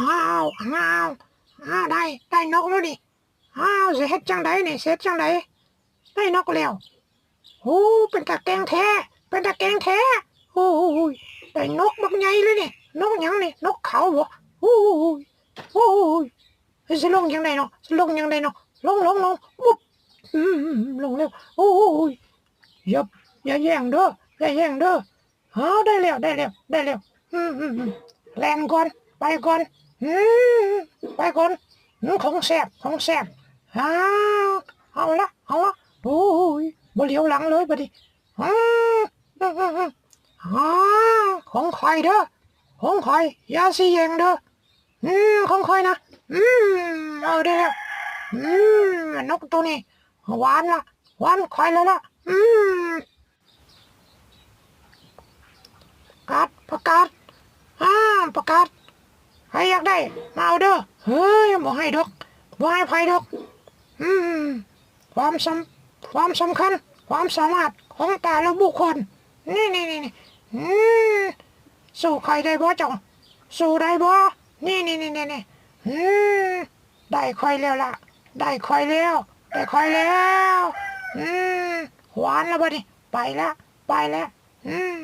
ອ້າວ ອ້າວ ອ້າວ ໄດ້ ໄດ້ນົກແລ້ວນີ້. ອ້າວ ຊິເຮັດຈັ່ງໃດນີ້ ຊິເຮັດຈັ່ງໃດ? ໄດ້ນົກແລ້ວ. ໂອ້ ເປັນຕາເກັ່ງແທ້ ເປັນຕາເກັ່ງແທ້. ໂອ້ຍ ໄດ້ນົກບັກໃຫຍ່ເລີຍນີ້. ນົກຫຍັງນີ້? ນົກເຂົາບໍ? ໂອ້ຍ ໂອ້ຍ ຊິລົງຈັ່ງໃດເນາະ ຊິລົງຈັ່ງໃດເນາະ? ລົງ ລົງ ລົງ ປຸບ ອືມ ລົງແລ້ວ. ໂອ້ຍ ຢ່າ ຢ່າແຍ່ງເດີ ຢ່າແຍ່ງເດີ. ອ້າວ ໄດ້ແລ້ວ ໄດ້ແລ້ວ ໄດ້ແລ້ວ. ອືມ ອືມ ອືມ ແລ່ນກ່ອນ ໄປກ່ອນ ອືມ ໄປກ່ອນ. ອືມ ຂອງແຊບ ຂອງແຊບ. ອ້າວ ເອົາລະ ເອົາລະ. ໂອ້ຍ ບໍ່ຫຼຽວຫຼັງເລີຍບາດນີ້. ອືມ ອືມ ອືມ ອືມ ອ້າວ ຂອງຂ້ອຍເດີ ຂອງຂ້ອຍ ຢ່າຊິແຍ່ງເດີ. ອືມ ຂອງຂ້ອຍນະ. ອືມ ເອົາ ໄດ້ແລ້ວ. ອືມ ນົກໂຕນີ້ຫວານລະ ຫວານຂ້ອຍແລ້ວລະ. ອືມ ປະກາດ ປະກາດ ອ້າ ປະກາດ ໃຜຢາກໄດ້ມາເອົາເດີ. ເຮີ້ຍ ບໍ່ໃຫ້ດອກ ບໍ່ໃຫ້ໃຜດອກ. ອືມ ຄວາມສຳ ຄວາມສຳຄັນ ຄວາມສາມາດຂອງແຕ່ລະບຸກຄົນ. ນີ້ໆໆ ອືມ ສູ້ຂ້ອຍໄດ້ບໍ່ເຈົ້າ? ສູ້ໄດ້ບໍ່? ນີ້ໆໆ ອືມ ໄດ້ຂ້ອຍແລ້ວລະ ໄດ້ຂ້ອຍແລ້ວ ໄດ້ຂ້ອຍແລ້ວ. ອືມ ຫວານລະບາດນີ້ ໄປລະ ໄປລະ. ອືມ